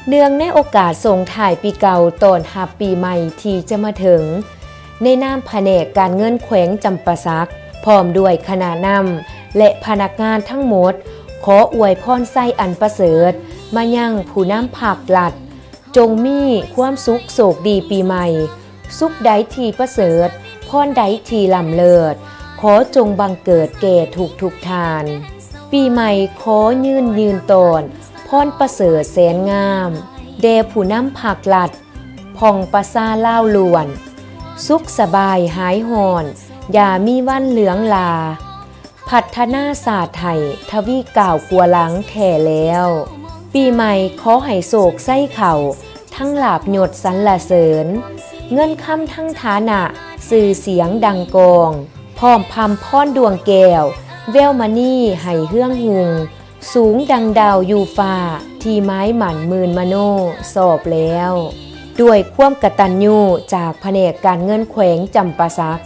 ເນື່ອງໃນໂອກາດສົ່ງທ້າຍປີເກົ່າຕ້ອນຮັບປີໃໝ່ທີ່ຈະມາເຖິງ, ໃນນາມພະແນກການເງິນແຂວງຈຳປາສັກ ພ້ອມດ້ວຍຄະນະນຳ ແລະ ພະນັກງານທັງໝົດ ຂໍອວຍພອນໄຊອັນປະເສີດມາຍັງຜູ້ນຳພັກລັດ, ຈົ່ງມີຄວາມສຸກໂຊກດີປີໃໝ່, ສຸກໃດທີ່ປະເສີດ, ພອນໃດທີ່ລ້ຳເລີດ, ຂໍຈົ່ງບັງເກີດແກ່ທຸກໆທ່ານ. ປີໃໝ່ຂໍຍືນຍືນຕ້ອນ ພອນປະເສີດແສນງາມ ແດ່ຜູ້ນຳພັກລັດ ປອງປະຊາລາວລ້ວນ, ສຸກສະບາຍຫາຍຮ້ອນ ຢ່າມີວັນເຫຼືອງລາ, ພັດທະນາຊາດໃຫ້ທະວີກ້າວກວ່າຫຼັງແທ້ແລ້ວ. ປີໃໝ່ຂໍໃຫ້ໂຊກໄຊເຂົ້າ ທັງລາບຍົດສັນລະເສີນ, ເງິນຄຳທັງຖານະ ຊື່ສຽງດັງກ້ອງ, ພ້ອມພຳພອນດວງແກ້ວ ແວວມະນີໃຫ້ເຮືອງຮຸ່ງ ສູງດັ່ງດາວຢູ່ຟ້າ ທີ່ໝາຍໝັ້ນໝື່ນມະໂນຊອບແລ້ວ. ດ້ວຍຄວາມກະຕັນຍູຈາກພະແນກການເງິນແຂວງຈຳປາສັກ,